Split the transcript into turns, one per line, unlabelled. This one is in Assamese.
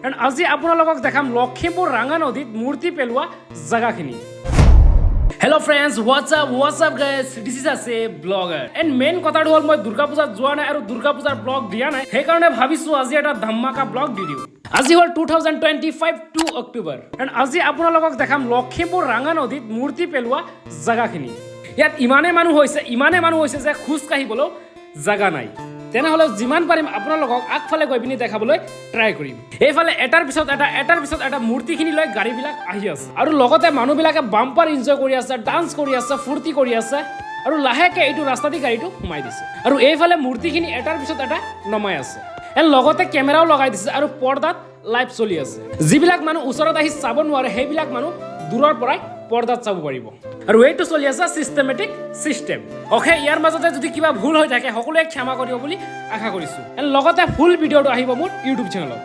কাৰণ আজি আপোনালোকক দেখাম লখিমপুৰ ৰাঙা নদীত মূৰ্তি পেলোৱা জেগাখিনি। Hello friends, what's up, what's up guys, this is আছে ব্লগাৰ। এণ্ড মেইন কথাটো হ'ল, মই দুৰ্গা পূজাত যোৱা নাই আৰু দুৰ্গা পূজাৰ ব্লগ দিয়া নাই। সেইকাৰণে ভাবিছোঁ আজি এটা ধামাকা ব্লগ দি দিওঁ। আজি হ'ল 2025 2 October and আজি আপোনালোকক দেখাম লখিমপুৰ ৰাঙা নদীত মূৰ্তি পেলোৱা জেগাখিনি। ইয়াত ইমানেই মানুহ হৈছে, ইমানেই মানুহ হৈছে যে খোজ কাঢ়িবলৈও জেগা নাই। তেনেহ'লে যিমান পাৰিম আপোনালোকক আগফালে গৈ পিনি দেখাবলৈ ট্ৰাই কৰিম। এইফালে এটাৰ পিছত এটা, এটাৰ পিছত এটা মূৰ্তিখিনি লৈ গাড়ীবিলাক আহি আছে আৰু লগতে মানুহবিলাকে বাম্পাৰ এনজয় কৰি আছে, ডান্স কৰি আছে, ফূৰ্তি কৰি আছে। আৰু লাহেকে এইটো ৰাস্তা দি গাড়ীটো সোমাই দিছে আৰু এইফালে মূৰ্তিখিনি এটাৰ পিছত এটা নমাই আছে। এণ্ড লগতে কেমেৰাও লগাই দিছে আৰু পৰ্দাত লাইভ চলি আছে। যিবিলাক মানুহ ওচৰত আহি চাব নোৱাৰে, সেইবিলাক মানুহ দূৰৰ পৰাই পৰ্দাত চাব পাৰিব। আৰু এইটো চলি আছে চিষ্টেমেটিক চিষ্টেম। অ'কে, ইয়াৰ মাজতে যদি কিবা ভুল হৈ থাকে, সকলোৱে ক্ষমা কৰিব বুলি আশা কৰিছোঁ। এণ্ড লগতে ফুল ভিডিঅ'টো আহিব মোৰ ইউটিউব চেনেলত।